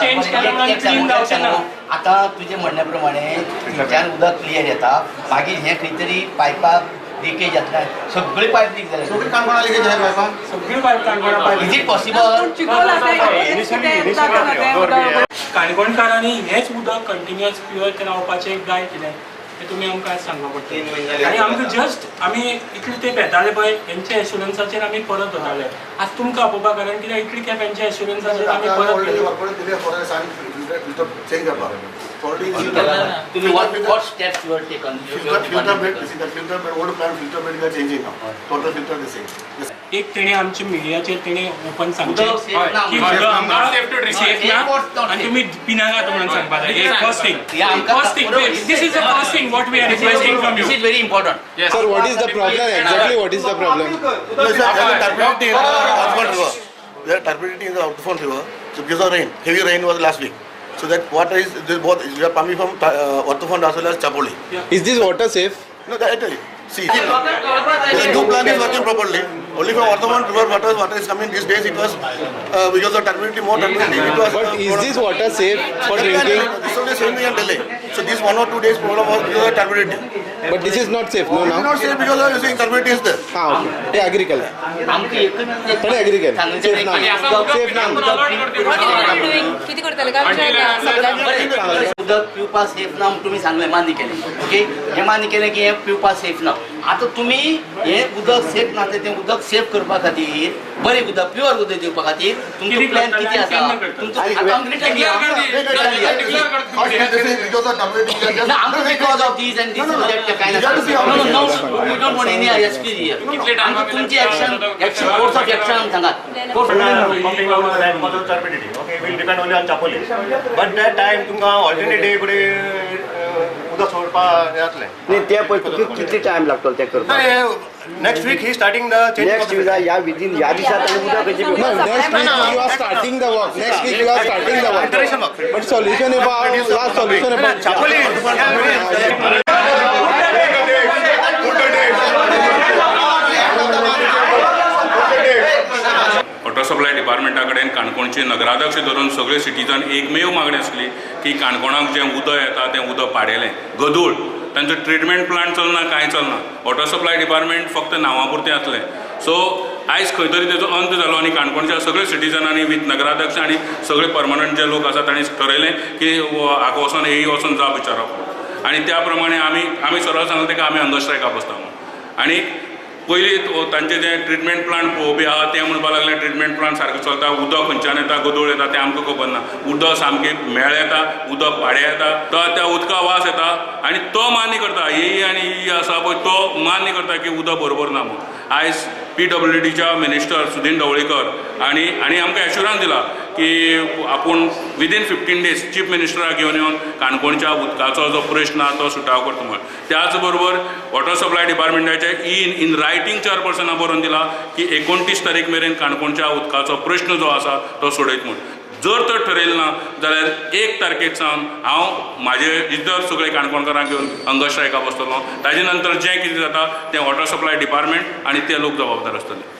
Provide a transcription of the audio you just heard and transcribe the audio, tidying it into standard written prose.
Change केलें clean जावचें ना. आतां तुजे म्हणण्या प्रमाणे थंयच्यान उदक क्लियर येता, मागीर हें खंय तरी पायपाक लिकेज जातलें, सगळी पायप लीक जाले, सगळी काणकोणा लिकेज आसा पायपां, सगळी पायप काणकोणा pipe. Is it possible? काणकोणकारांनी हेंच उदक कंटिन्युअस प्युअर रावपाचें एक जाय कितें तें तुमी आमकां आयज सांगपाक पडटलें. आनी आमकां जस्ट आमी इतले ते भेताले पळय हेंच्या एश्युरन्साचेर आमी परत वताले, आज तुमकां आपोवपा कारण कित्याक इतली खेप हेंच्या एश्युरन्साचेर आमी परत गेले. What steps you are taken? Filter bed, filter bed, old plant filter bed we are changing now. Total filter the same. एक तेणे आमच्या मिडियाचेर तेणे ओपन सांगचें की सेफ ना आनी तुमी पिनाकात म्हणून सांगपा जाय. First thing, first thing, this is the first thing what we are requesting from you. This is very important. Sir, what is the problem exactly? What is the problem? Turbidity in the outfall river. The turbidity in the outfall river. So because of rain, heavy rain was last week. So that water is this both we are pumping from Orthophone as well as Chapoli. Is this water safe? No, that I tell you. See, the new plant is working properly. Only from Orthophone river water is coming. These days it was because of turbidity, more turbidity. It was. But is this water safe for drinking? This only same thing and delay. So this 1 or 2 days problem was because of turbidity. But this is not safe, no It is now? not safe because of using turbidity is there. Ah, okay. They agree केलं. थोडे agree केलं. Safe ना. Safe ना. किती करतले काय? उदक पिवपाक सेफ ना तुमी सांगलें, मान्य केलें, ओके, हें मान्य केलें की हें पिवपाक सेफ ना. आतां तुमी हें उदक सेफ ना तें उदक सेफ करपा खातीर, बरें उदक प्युअर उदक दिवपा खातीर तुमचो प्लॅन कितें आसा? तुमचो आतां रिटर्न दिया. ना आमकां because of this and this that कांय ना. No, we don't want any excuse here. आमकां तुमची action, action, course of action सांगात. Pumping out that because of turbidity. Okay, will depend only on Chapoli. But that time तुमकां alternate day कडेन उदक सोडपाक जातलें. न्ही ते पळय तुका कितले टायम लागतलो ते करपाक? Next week he starting the change. Next week ह्या विदीन ह्या दिसा ताणें उदक कशें No, next week you are starting the work. Next week you are starting the work. Alteration work. But solution about last solution about Chapoli. Water supply डिपार्टमेंटा कडेन काणकोणचे नगराध्यक्ष धरून सगळे सिटीजन एकमेव मागणी आसली की काणकोणाक जें उदक येता तें उदक पाडेलें गदूळ, तांचो ट्रिटमेंट प्लांट चलना, कांय चलना. वॉटर सप्लाय डिपार्टमेंट फक्त नांवा पुरतें आसलें. सो आयज खंय तरी तेजो अंत जालो आनी काणकोणच्या सगळे सिटीजनांनी वीथ नगराध्यक्ष आनी सगळे परमनंट जे लोक आसा तांणी ठरयलें की हाका वचोन एई वचोन जाप विचारप आनी त्या प्रमाणे आमी आमी सरळ सांगलें ताका आमी हंगर स्ट्रायकाक बसता म्हणून. आनी पयलीं तांचें जें ट्रिटमेंट प्लांट पळोवपी आहा तें म्हणपाक लागलें ट्रिटमेंट प्लांट सारकें चलता, उदक खंयच्यान येता, गदोळ येता तें आमकां खबर ना, उदक सामकें म्हेळ येता, उदक पाडें येता, तो त्या उदका वास येता आनी तो मान्य करता ही आनी ही आसा पळय तो मान्य करता की उदक बरोबर ना म्हणून. आयज PWDच्या मिनिस्टर सुदीन ढवळीकर आनी आनी आमकां एश्युरन्स दिला की आपूण विदीन 15 डेज चीफ मिनिस्टराक घेवन येवन काणकोणच्या उदकाचो जो प्रश्न आहा तो सुटावो करता म्हणून. त्याच बरोबर वॉटर सप्लाय डिपार्टमेंटाचे इन रायटींग चेअरपर्सना बरोवन दिला की 29 तारीख मेरेन काणकोणच्या उदकाचो प्रश्न जो आसा तो सोडयत म्हूण. जर तर ठरयलें ना जाल्यार 1 तारखेक सावन हांव म्हाजे इतर सगळे काणकोणकारांक घेवन हंगर स्ट्रायकाक बसतलो. ताजे नंतर जें कितें जाता तें वॉटर सप्लाय डिपार्टमेंट आनी ते लोक जबाबदार आसतले.